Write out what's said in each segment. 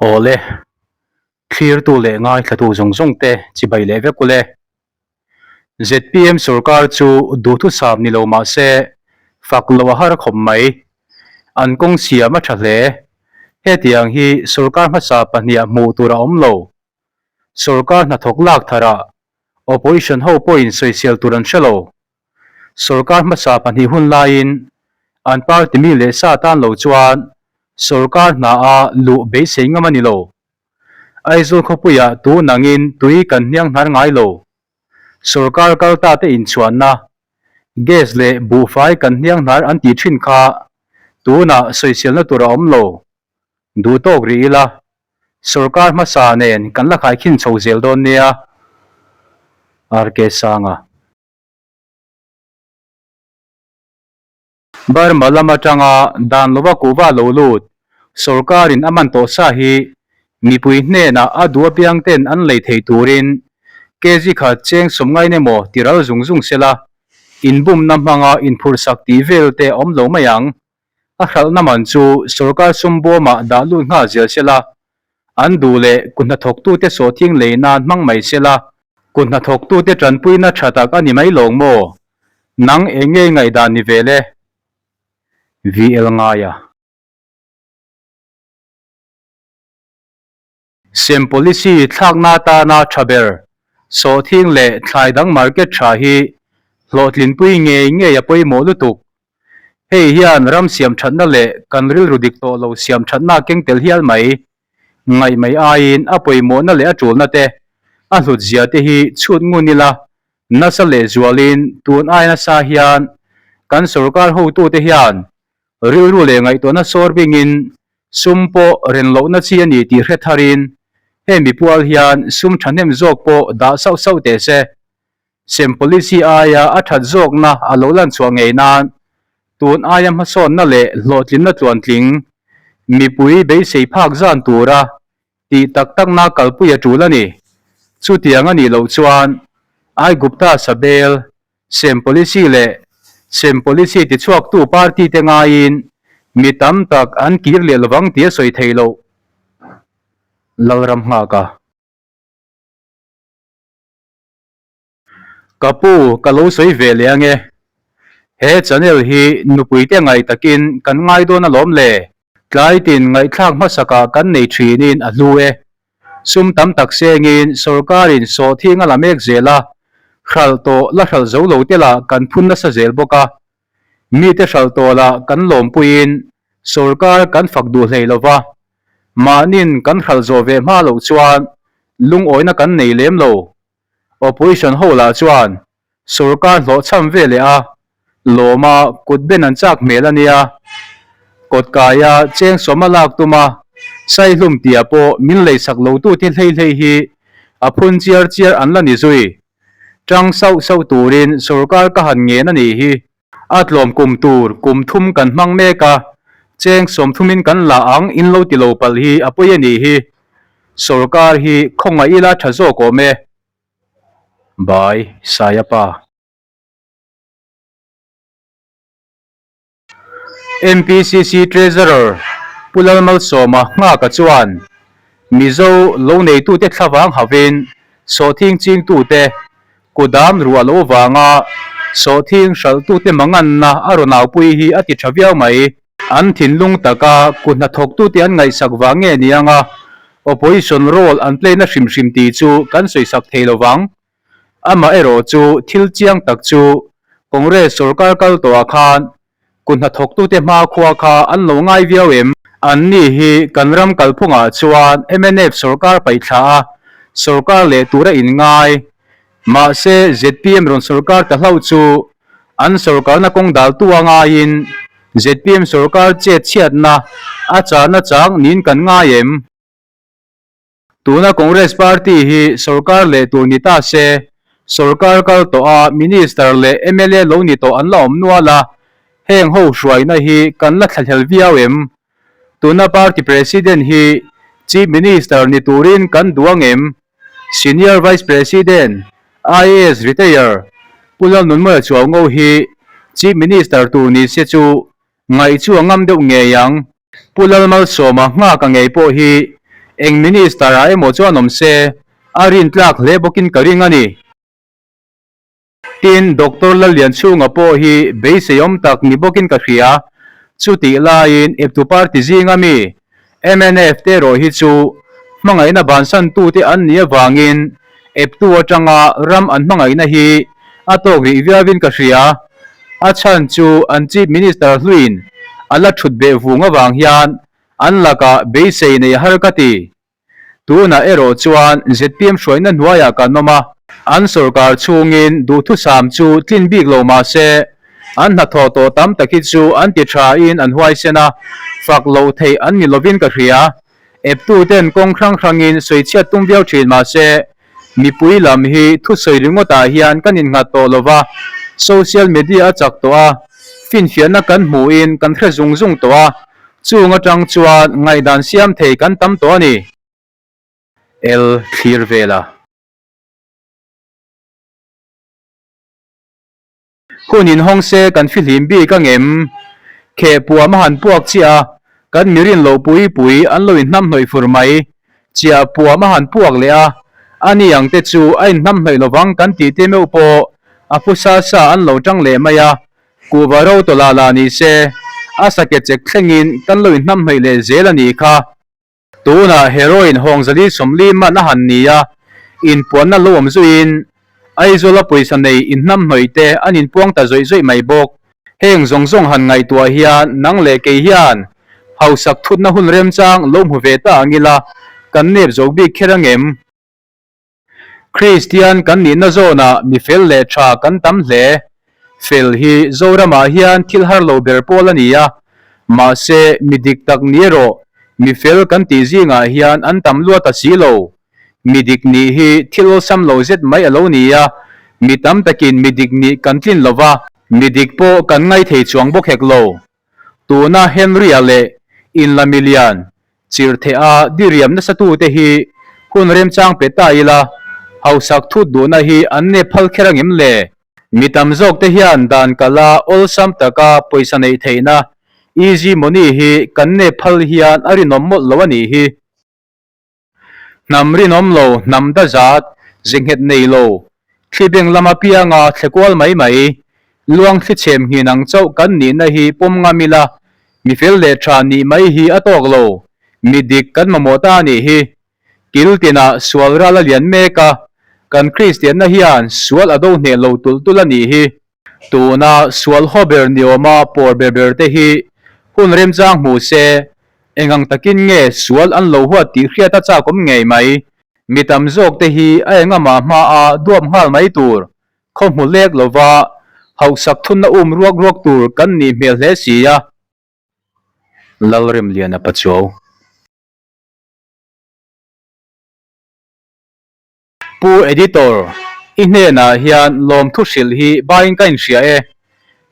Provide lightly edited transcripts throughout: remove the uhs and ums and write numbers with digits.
Awle, thlirtu leh ngaithlatu zawng zawng te chibai leh vek ule. ZPM sorkar chu duhthusam ni lo mah se fak loh a har khawp mai. An kawng siam a tha hle. Hetiang hi sorkar hmasa pahniha hmuh tur a awm lo. Sorkar hnathawk lak tharah opposition ho pawhin sawisel tur an hre lo. Sorkar hmasa pahnih hun laiin an party mi leh sa tan lo chuan sorkar hna a luh beisei ngam a ni lo. Aizawl khawpuiah tun angin tui kan hniang hnar ngai lo. Sorkar kal ta te inchhuanna, gas leh buhfai kan hniang hnar an tih thin kha tunah sawiselna tur a awm lo. Duh tawk rih ila, sorkar hmasa nen kan la khaikhin chho zel dawn nia. RK Sanga. Burma lam atanga dan lova kuhva lo lut sorkarin a man tawh sa hi mipui hnenah a duh apiang ten an lei thei turin kg khat cheng sawm ngain emaw ti ral zung zung sela inbumna hmanga inphurhsak tih vel te a awm lo mai ang. A hralhna man chu sorkar sum bawmah dah lut nghal zel sela An duh leh kut hnathawktute sawhthing lei nan hmang mai sela, kut hnathawktute tanpuina tha tak a ni mai lawng maw? Nang eng nge ngaihdan ni vel e? VL Ngaia. Sem policy thlakna atana tha ber, sawhthing leh thlai dang market tha hi hlawhtlinpui ngei ngei a pawimawh lutuk. Hei hian ram siam thatna leh kan rilru dik tawh lo siam thatna keng tel hial mai. Ngaih mai aiin a pawimawhna leh a tulna te, a hlut zia te hi chhut ngun ila, nasa leh zualin tun ai nasa hian kan sorkar hotute hian rilru leh ngaihtuahna sawr bingin sum pawh ren lohna chi a ni tih hre tharin hemi pual hian sum thahnem zawk pawh dah sauh sauh teh se. Sem policy aia a that zawkna a lo lan chhuah ngei nan tun aia hmasawnna leh hlawhtlinna tluantling mipui beisei phak zan tura tih tak takna kalpui a tul a ni. Chutiang a nih loh chuan Aigupta Sabel, Sem policy leh Sem policy tichhuaktu party te ngaiin mi tam tak an kir leh lovang tih a sawi thei loh. Lalram nghak a. Ka pu, ka lo sawi ve leh ange. He channel hi nupui te ngaih takin kan ngai dawn alawm le. Tlai tin ngaihthlak hmasakah kan nei thinin a hlu e. Sum tam tak sengin sorkarin sawhthing a la mek zel a, hralh tawh la hralh zo lo te lah kan phun nasa zel bawk a. Mite hralh tawh lah kan lawmpuiin sorkar kan fak duh hlei lo va, mahnin kan hralh zawh ve hma loh chuan lungawina kan nei lem lo. Opposition ho lah chuan sorkar hlawhchham ve leh a, lawma kut ben an chak hmel a nia. Kawtkaia cheng sawma lak tuma Saihlum tia pawh min leisak lotu thil hlei hlei hi a phun chiar chiar an la ni zui. Tang sauh sauh turin sorkar ka han ngen a nih hi. A tlawm kum tur kum thum kan hmang mek a, cheng sawmthumin kan la ang in lo ti lo palh hi a pawi a nih hi. Sorkar hi khawngaih ila tha zawk awm e. By Sayapa. MPCC Treasurer Pu Lalmalsawma Nghaka chuan Mizo lo neitute thlavang havin sawhthing chingtute kudam ruah lo vanga sawhthing hralhtute manganna a rawn aupui hi a ti tha viau mai. An thinlung taka kut hnathawktute an ngaihsak vang nge ni anga opposition role an play na hrim hrim tih chu kan sawisak thei lovang. Amaherawh chu thil chiang tak chu Congress sorkar kal tawhah khan kut hnathawktute hmakhua kha an lo ngai viau em? Anni hi kan ram kalphungah chuan mnf sorkar paihthla a sorkar leh tura inngai. Mahse zpm rawn sorkar ta hlauh chu an sorkarna kawng daltu a ngaiin zpm sorkar chet chhiatna a chahna chang niin kan ngai em? Tuna Congress Party hi sorkar leh tur ni ta se, sorkar kal tawh a Minister leh mla lo ni tawh an la awm nual a, heng ho hruaina hi kan la thlahlel viau em? Tuna Party President hi Chief Minister ni turin kan duh ang em? Senior Vice President, IAS Retire, Pu Lalnunmawia Chuaungo hi Chief Minister tur ni se chu Ngaih chu a ngam deuh ngei ang. Pu Lalmalsawma nghak a ngei pawh hi Eng Minister ah emaw chuan awm se, a rintlak hle bawkin ka ring a ni. Tin, Doctor Lallianchhunga pawh hi beiseiawm tak ni bawkin ka hria. Chutih laiin eptu party zinga mi mnf te erawh hi chu hmangaihna bansantute an nih avangin eptu atanga ram an hmangaihna hi a tawk rih viauin ka hria. A chhan chu an Chief Minister hluin a la thut beh vung avang hian an lakah beisei nei har ka ti. Tunah erawh chuan zpm hruaina hnuaiah kan awm a, an sorkar chhungin duhthusam chu tlin bik lo mah se, an hnathawh tawh tam tak hi chu an ti thain an huaisen a, fak loh theih an ni lovin ka hria. Eptuten kawng hrang hrangin sawichhiat tum viau thin mah se, mipui lam hi thusawi ringawtah hian kan innghat tawh lo va, social media a chak tawh a, finfiahna kan hmuhin kan hre zung zung tawh a, Chung atang chuan ngaihdan siam thei kan tam tawh a ni. El thlir vel a. Hun inhawng se kan fihlim bik a ngem. Kheh puam a han puak chiah a, kan mirin lo pui pui an lo inhnamhnawih fur mai. Chiah puam a han puak leh a, ani ang te chu a inhnamhnawih lovang kan tih te meuh pawh a phusa sa an lo tang leh mai a, Kuhva ro tawlh ah lah ni se, a sake chek thlengin kan lo inhnamhnawih leh zel a nih kha. Tunah heroin Hawngzali 40 man a han ni a, inpuanna lo awm zuiin Aizawla pawisa nei inhnamhnawih te an inpuang ta zawih zawih mai bawk. Heng zawng zawng han ngaihtuah hian nang leh kei hian hausak thutna hun remchang lo hmu ve ta ang ila, kan nep zo bik kher angem? Kristian kan nihna zawnah mi fel leh tha kan tam hle. Fel hi Zoramah hian thil har lo ber pawl a ni a, mahse mi dik tak ni erawh mi fel kan tih zingah hian an tam luat a si lo. Mi dik nih hi thil awlsam lo zet mai a lo ni a, mi tam takin mi dik nih kan tlin lo va, mi dik pawh kan ngaithei chuang bawk hek lo. Tuna Henry-a leh Inlamilian chirhtheh-a diriam nasa tute hi hun remchang pe ta ila, hausak thut duhna hi an nep phal kher angem le? Mi tam zawk te hian dan kala awlsam taka pawisa neih theihna easy money hi kan nep phal hian a rinawm mawlh lo a nih hi. Hnam rinawm lo, hnam dazat, ze nghet nei lo, thli beng lama pianga thle kual mai mai, luang thli chhem nghin ang chauh kan nihna hi pawm ngam ila, mi fel leh tha nih mai hi a tawk lo, mi dik kan mamawh ta a nih hi. Kil tinah sual ral a lian mek a, kan Kristianna hian sual a do hneh lo tulh tulh a nih hi. Tuna sual haw ber ni awma pawr ber ber te hi hun remchang hmu se, eng ang takin nge sual an lo huat tih hriat a chak awm ngei mai. Mi tam zawk te hi a engamah hmaa duap nghal mai tur, khaw hmu lek lova hauhsak thunna um ruak ruak tur kan nih hmel hle si a. Lalremliana Pachuau. Pu Editor, i hnenah hian lawmthu hrilh hi baiin ka inhria e.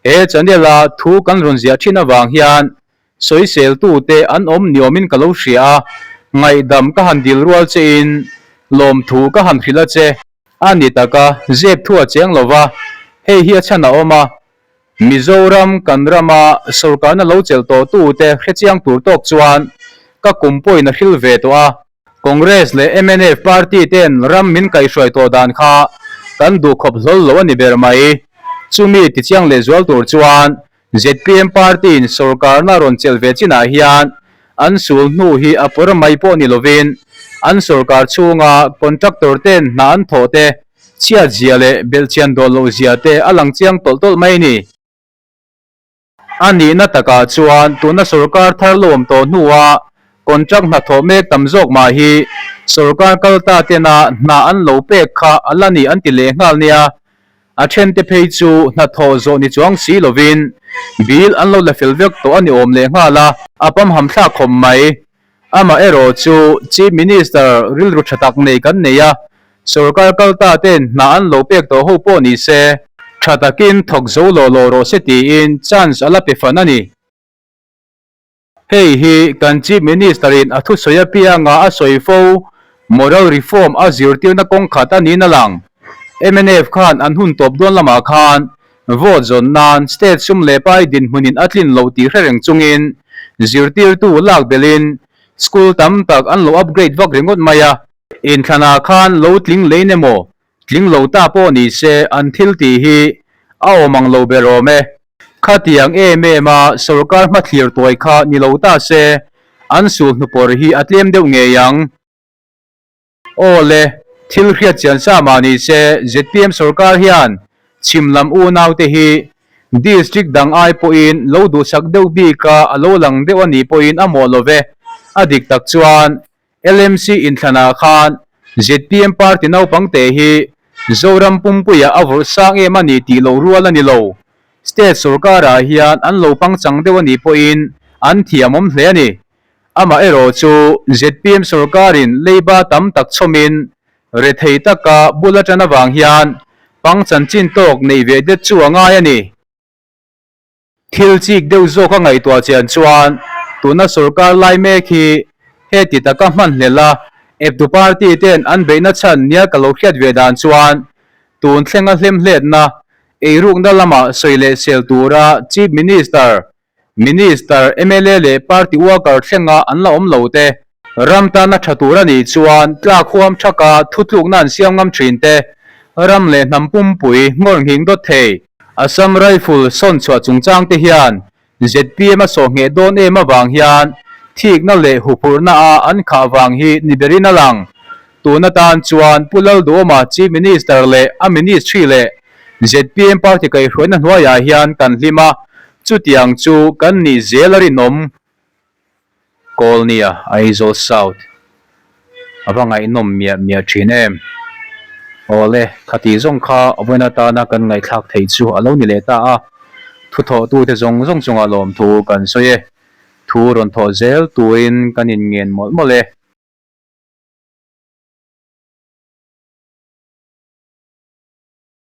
He channel-a thu kan rawn ziah thin avang hian sawiseltute an awm ni awmin ka lo hria a, ngaihdam ka han dil rual chein lawmthu ka han hrilh a che. A ni taka, zep thu a cheng lo va, hei hi a chhan a awm a. Mizoram kan rama sorkarna lo chelh tawhtute hrechiang tur tawk chuan ka kum pawhin a hril ve tawh a. Congress leh mnf party ten ram min kaihhruai tawh dan kha kan duh khawp hlawl lo a ni ber mai. Chumi tichiang leh zual tur chuan zpm party in sorkarna rawn chelh ve chinah hian an sul hnu hi a pawr mai pawh ni lovin an sorkar chhunga contractor ten hna an thawh te chhiat zia leh belhchian dawl loh zia te a lang chiang tawlh tawlh mai a ni. A nihna takah chuan tuna sorkar thar lo awm tawh hnua contract hnathawh mek tam zawk mah hi sorkar kal ta tena hna an lo pek kha a la ni an ti leh nghal nia. A thente phei chu hnathawh zawh ni chuang si lovin bill an lo la fel vek tawh a ni awm leh nghal a, a pamham thlak khawp mai. Amah erawh chu Chief Minister rilru tha tak nei kan nei a, sorkar kal ta ten hna an lo pek tawh ho pawh ni se, tha takin thawk zo law law rawh se tiin chance a la pe fan a ni. Hei hi kan Chief Minister in a thusawi apianga a sawi fo moral reform a zirtirna kawng khat a niin a lang. Mnf khan an hun tawp dawn lamah khan Vote zawn nan state sum leh pai dinhmunin a tlin lo tih hre reng chungin zirtirtu lak belhin School tam tak an lo upgrade vak ringawt mai a. Inthlanah khan lo tling lein emaw, tling lo ta pawh ni se an thil tih hi a awm ang lo ber awm e. Khatiang em em a sorkar hmathlir tuai kha ni lo ta se an sulhnupawr hi a tlem deuh ngei ang. Aw le, thil hriat chian sa mah ni se zpm sorkar hian chhim lam unaute hi district dang ai pawhin lo duhsak deuh bika a lo lang deuh a nih pawhin a mawh lo ve. A dik tak chuan LMC inthlanah khan zpm party naupangte hi Zoram pumpuiah a vawrh sang em a ni tih loh rual a ni lo. State sorkarah hian an lo pangchang deuh a nih pawhin an thiamawm hle a ni. Amaherawh chu zpm sorkarin leiba tam tak chhawmin rethei taka bul atan avang hian pang chanchin tawk neih ve det chu a ngai a ni. Thil chik deuh zawk a ngaihtuah chian chuan tuna sorkar lai mek hi heti taka hmanhlel a eptu party ten an beihna chhan nia ka lo hriat ve dan chuan tun thlenga hlemhletna eirukna lama sawi leh sel tura Chief Minister Minister, mla leh party worker thlenga an la awm lo te, ram tana tha tur a nih chuan tlak huam thaka thutlukna an siam ngam thin te, ram leh hnam pumpui nghawr nghing dawt thei. Assam Rifle sawn chhuah chungchang te hian zpm a sawh ngheh dawn em avang hian thikna leh huphurhna a an khah vang hi ni berin a lang. Tun atan chuan Pu Lalduhawma Chief Minister leh a Ministry leh zpm party kaihhruaina hnuaiah hian kan hlim a, chutiang chu kan nih zel a rinawm. Kawlnia, Aizawl South a va ngaihnawm miah miah thin em? Awle, khati zawng kha vawiin atana kan ngaihthlak theih chu a lo ni leh ta a, thuthawhtute zawng zawng chungah lawmthu kan sawi e. Thu rawn thawh zel turin kan inngen mawlh mawlh e.